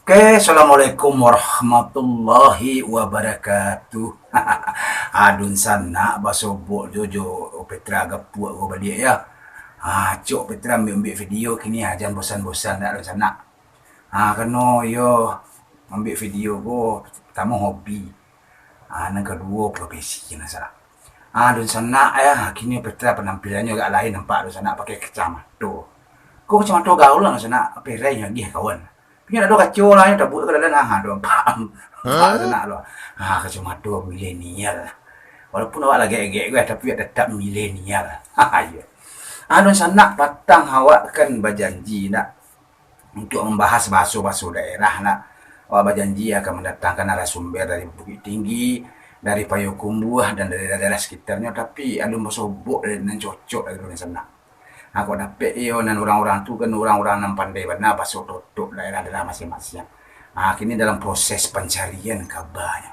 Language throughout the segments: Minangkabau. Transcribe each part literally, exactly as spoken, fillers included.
Oke, assalamualaikum warahmatullahi wabarakatuh. Adun sanak basobok jo, jo Petra Gapuak ko baliak ya. Ha, cok Petra ambiak-ambiak video kini ha, jan bosan-bosan dak adun sanak. Ha, kano iyo ambiak video ko pertamo hobi. Ha, nan kaduo profesi nan sanak. Ha, adun sanak ya, kini Petra panampilannyo agak lain nampak adun sanak pakai kacamato. Ko kacamato gaul adun sanak, perai nyo agiah kawan. Inyo ado kaco lah, inyo tabuak ka dalam, ha, ado nampak. Nampak sanak lo. Ha, kacamato milenial. Walaupun awak lah gek-gek, tapi awak tetap milenial. Ha, iyo. Adun sanak, patang awak kan bajanji nak untuk mambahas baso-baso daerah nak. Awak bajanji akan mandatangkan narasumber dari Bukittinggi, dari Payokumbuah, dan dari daerah-daerah sekitarnyo, tapi alun basobok dari nan cocok dari adun sanak. Ha, kok dapek iyo nan urang-urang tu kan urang-urang nan pandai bana baso totok daerah-daerah masiang-masiang. Ha, kini dalam proses pancarian kabanyo.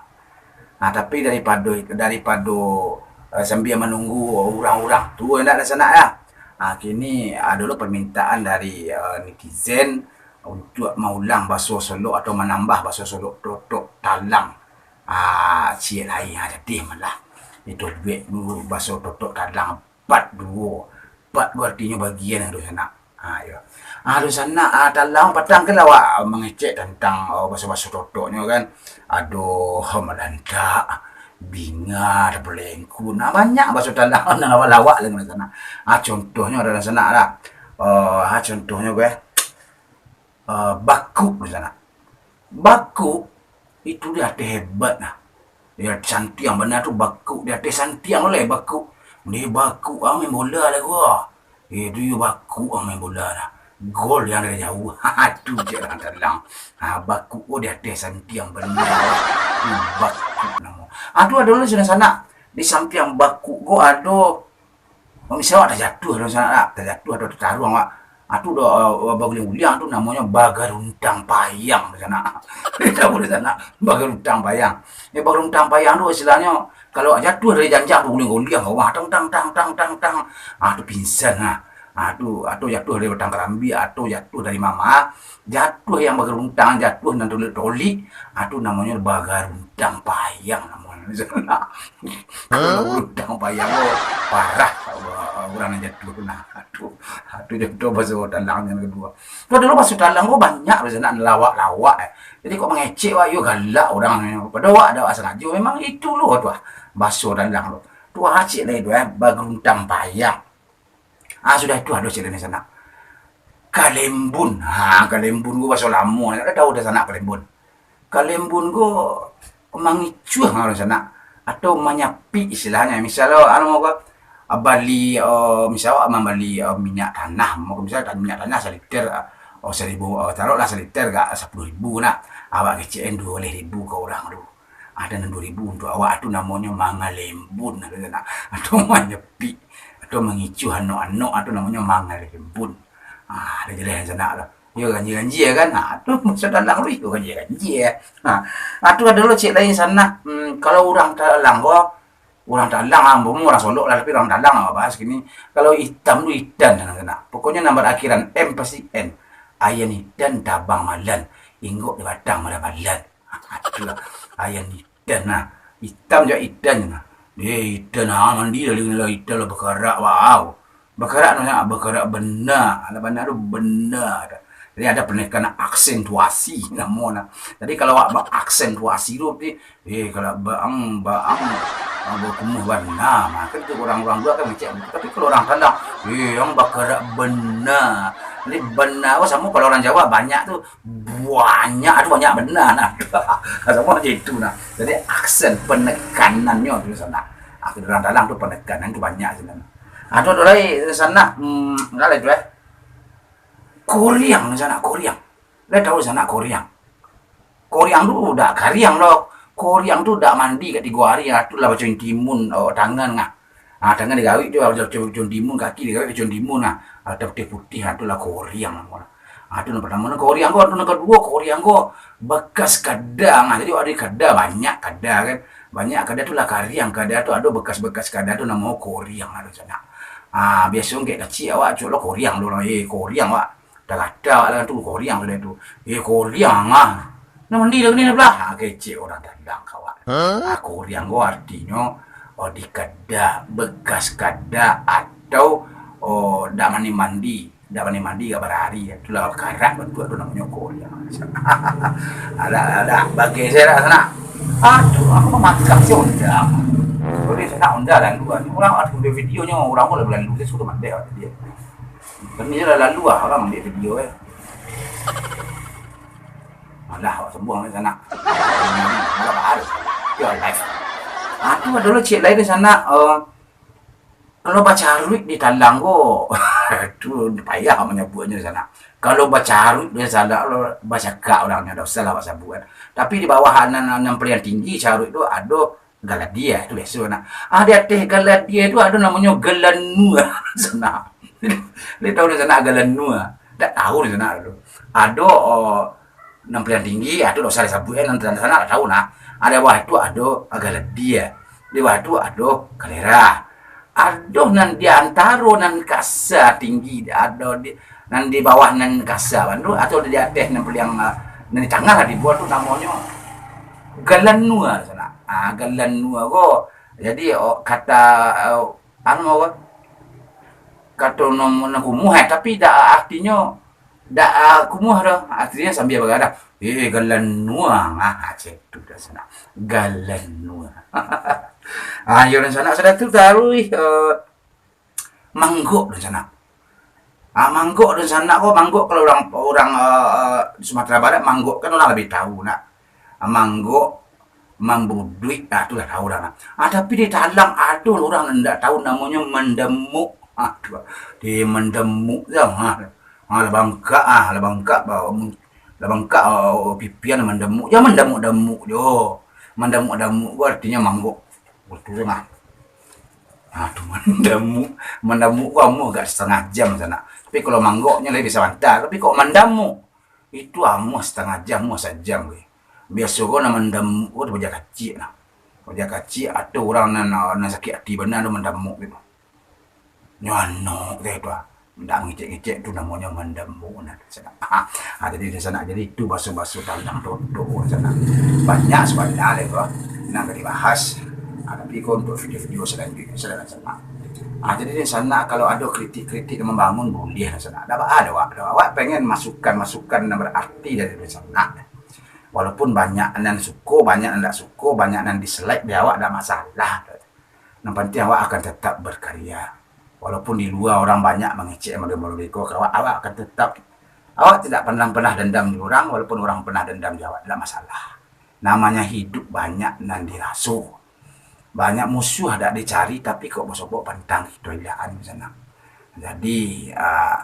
Ha, tapi daripado, daripado, eh, sambia manunggu urang-urang tu, indak adun sanak ya. Ha, kini ado lo permintaan dari, eh, netizen untuak maulang baso Solok atau manambah baso Solok totok talang. Ha, ciek lai, ha, jadi malah. Itu duit dulu baso totok talang. Part duo. Part duo artinyo bagian adun sanak. Ha, iyo. Ha, adun sanak, ha, talang patang kan lah awak mangecek tantang, oh, baso-baso totoknyo kan. Ado malantak, binga, ado balengkun. Ha, banyak baso talang nan lawak-lawak lai adun sanak. Ha, contohnyo adun sanak lah. Eh, ha, contohnyo ko, eh, bakuk adun sanak. Bakuk, itu di ateh hebat nah. Di ateh santiang bana tu bakuk, di ateh santiang tu lai bakuk. Di bakuk ang main bola lah gua. Eh, tu yo bakuk ang main bola nah. Gol yang dari jauah. Ha, tu je lah talang. Ha, bakuk ko di ateh santiang bana. Tu bakuk namo. Ha, tu ado lo sanak-sanak. Di sampiang bakuk ko ado Misal awak tajatuah adun sanak lah, tajatuah atau tataruang awak. Ah, tu do, eh, baguliang-guliang tu namonyo bagaruntang payang adun sanak. Tahu adun sanak, bagaruntang payang. Eh, bagaruntang payang tu istilahnyo, kalau awak jatuah dari janjang tu guliang-guliang ka bawah, tang, tang, tang, tang, tang, tang. Ah, tu pingsan lah. Ah, tu, atau jatuah dari batang karambia, atau jatuah dari mama. Jatuah yang bagaruntang, jatuah nan tolik-tolik, ah, tu namonyo bagaruntang payang namonyo. Kalau bagaruntang payang tu parah, urang nan jatuah tu nah. Aduh, aduh, contoh baso talang nan kaduo. Tu dulu baso talang tu banyak adun sanak lawak-lawak, eh. Jadi kok mangecek awak, yo galak urang. Padahal awak dak sangajo, memang itu lo tu ah, baso talang tu. Tu ah, ciek lai tu, eh, bagaruntang payang. Ah, sudah itu ado ciek lai adun sanak. Kalembun. Ha, kalembun ko baso lamo. Ndak tahu adun sanak kalembun. Kalembun ko mangicuah adun sanak. Atau manyapik istilahnyo. Misal, anu ko, bali, eh, misal awak mambali, eh, minyak tanah. Misal minyak tanah saliter, eh, oh, saribu, eh, taruhlah saliter agak sapuluah ribu nak. Awak kecekan duo baleh ribu ka urang tu. Ado nan duo ribu untuak awak, tu namonyo mangalembun, atau manyepik, atau mangicuah anok-anok, tu namonyo mangalembun. Ah, ado jaleh nan sanak tu. Yo ganjia-ganjia kan. Ah, tu baso talang tu yo ganjia-ganjia. Ah, ah, tu ado lo ciek lai sanak. Hmm, kalau urang talang ko, urang talang, ah, umpamo urang Solok lah, tapi urang talang lah bahas kini. Kalau itam tu idan nan sanak. Pokoknyo nan barakhiran M pasti N. Aia idan tabang malan, inggok di batang marabalan. Itulah. Aia idan nah. Itam jo idan nah. Dia idan ah, mandi lalu lah idan lah bakarak, wow. Bakarak tu nak, bakarak bana. Alah bana tu bana. Jadi ada penekanan aksentuasi namo nah. Jadi kalau awak baaksentuasi tu, berarti, eh, kalau baang, baang, ah, bakumuh bana. Nah, kan tu urang-urang dulu kan macam tu. Tapi kalau urang talang, eh, ang bakarak bana. Jadi bana tu samo kalau urang Jawa banyak tu, banyak tu banyak bana nah. Samo macam itu nah. Jadi aksen penekanannyo tu sanak. Ah, urang talang tu penekanan tu banyak sanak. Ah, tu ado lai sanak, hmm, ado lai tu, eh. Koriang sanak, koriang. Lai tahu sanak koriang? Koriang tu dak kariang doh. Koriang tu dak mandi ka tigo hari, ah, tu lah bacuin timun, oh, tangan ngah. Ah, tangan digawik tu, ah, bacuin timun, kaki digawik bacuin timun, ah. Ah, putih-putih, ah, tu lah koriang namo lah. Ah, tu nan partamo, nah, koriang ko, tu nan kaduo, koriang ko bekas kada, ah. Jadi, awak ado kada, banyak kada kan. Banyak kada tu lah kariang, kada tu ado bekas-bekas kada tu namo koriang lah tu sanak. Ah, biaso kek kecik awak cuk lo koriang lo, eh, koriang awak. Tagata lah tu, koriang sudah tu. Eh, koriang ah. Nah, mandi dah ni belah. Ha, kecek urang tandang kawan. Ha, koriang ko artinyo, oh, dikada, bekas kada atau, oh, dak mandi-mandi. Dak mandi-mandi ka barari. Itulah karak bantuak tu namonyo koriang. Ada, ada. Bagi saya dah sana. Aduh, apa makan si onda. Boleh sana onda lalu. Urang ada video-nyo, urang ko lalu-lalu. Dia sudah mandai dia. Kami je lah lalu lah, urang ambil video, eh. Alah, awak sembuang di sana. Alah, bahal. Ya, live. Ah, tu ado lo ciek lain di sana, eh, kalau bacaruik di talang ko, tu payah manyabuiknyo di sana. Kalau bacaruik di sana, lo bacakak urangnyo, dak usah lah awak sabuik kan. Tapi di bawah nan, nan, nan paliang tinggi caruik tu ado galadie, tu biaso nak. Ah, di ateh galadie tu ado namonyo galanua, sanak. Lai tahu di sanak galanua? Dak tahu di sanak tu. Ado, oh, nan paliang tinggi, ah, tu dak usah disabuik, nan sanak dak tahu nah. Ah, di bawah tu ado galadie. Di bawah tu ado galera. Ado nan di antaro nan kasa tinggi, ado di, nan di bawah nan kasa bandu, atau di ateh nan paliang, ah, nan di tangah lah di bawah tu namonyo galanua sanak. Ah, galanua ko. Jadi, oh, kata, oh, anu apa? Kato nan, nan kumuh, eh, tapi dak artinyo, dak, ah, kumuh doh. Artinyo sambia bagadang. Eh, galanua. Ah, cek tu dah sanak. Galanua. Ah, yo, dan sanak sudah tu taruih, eh, manggok dunsanak. Ah, manggok dunsanak ko, manggok kalau urang, urang, eh, eh, di Sumatera Barat, manggok kan urang labiah tahu nak. Ah, manggok, mambuduik, ah, tu lah tahu urang nak. Ah, tapi di talang ado urang nan ndak tahu namonyo mandamuk. Ah, tu, di mandamuk tu, ah. Ah, lah bangkak, ah, lah bangkak, ba-, lah bangkak, ah, pipian mandamuk. Jan mandamuk-damuk jo. Mandamuk-damuk ko artinyo manggok. Batua mah. Ha, tu mandamuk. Mandamuk ko amuah agak satangah jam sanak. Tapi kalau manggoknyo lai bisa sabanta. Tapi kok mandamuk, itu amuah satangah jam, amuah sajam weh. Biaso ko nan mandamuk ko tu bajak kaciak nah. Bajak kaciak atau urang nan, nan sakik ati bana tu mandamuk gitu. Nyo anok teh tu ah. Ndak mangecek-ngecek tu namonyo mandamuk nah, sanak. Ha, jadi dunsanak, jadi itu baso-baso tantang dodo sanak. Banyak sabananyo tu ah, nan ka dibahas. Ha, tapi ko untuk video-video salanjuiknyo sanak. Ha, jadi dunsanak, kalau ado kritik-kritik nan mambangun, buliah dunsanak. Dak baa doh awak, awak pengen masukan-masukan nan bararti dari dunsanak. Walaupun banyak nan suko, banyak nan dak suko, banyak nan dislike di awak, dak masalah. Nan pantiang awak akan tetap berkarya. Walaupun di lua urang banyak mangecek model-model iko ka awak, awak akan tetap, awak tidak pernah, pernah dendam di urang, walaupun urang pernah dendam di awak, tidak masalah. Namanya hidup banyak nan diraso. Banyak musuah dak dicari, tapi kok basobok pantang kito ilaan di sanak. Jadi, ah,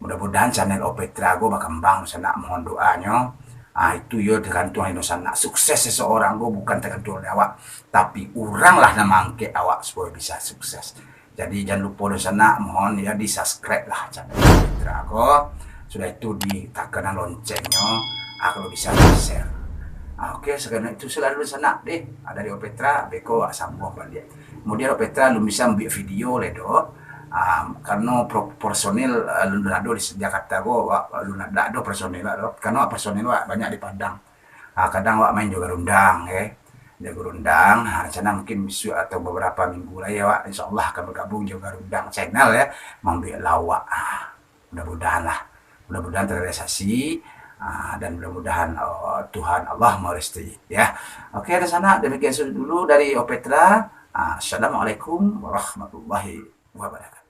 mudah-mudahan channel Opetra ko bakambang, sanak, mohon doanyo. Ah, itu yo tergantung dunsanak. Sukses seseorang ko bukan tergantung dari awak, tapi urang lah nan mangkek awak supayo bisa sukses. Jadi, jan lupo dunsanak, mohon yo di-subscribe lah channel Opetra ko. Sudah itu ditakan loncengnya, ah, kalau bisa di-share. Ah, oke, sekadar itu salah dulu sanak deh. Ada di Opetra, beko awak sambuang baliak. Kemudian Opetra alun bisa ambiak video lai doh. Ah, karena pro-, personil, ah, alun ado di Jakarta ko, awak alun ado personil lah doh. Karena personil awak banyak di Padang. Ah, kadang awak main jo Garundang, eh. Jo Garundang, ah, rencana mungkin bisuak atau beberapa minggu lai awak, insya Allah akan bergabung jo Garundang Channel, ya. Mambuek lawak. Ah, mudah-mudahan lah. Mudah-mudahan terrealisasi, ah, dan mudah-mudahan, oh, Tuhan Allah merestui, ya. Oke, dunsanak, demikian dulu dari Opetra. Ah, Assalamualaikum warahmatullahi wabarakatuh.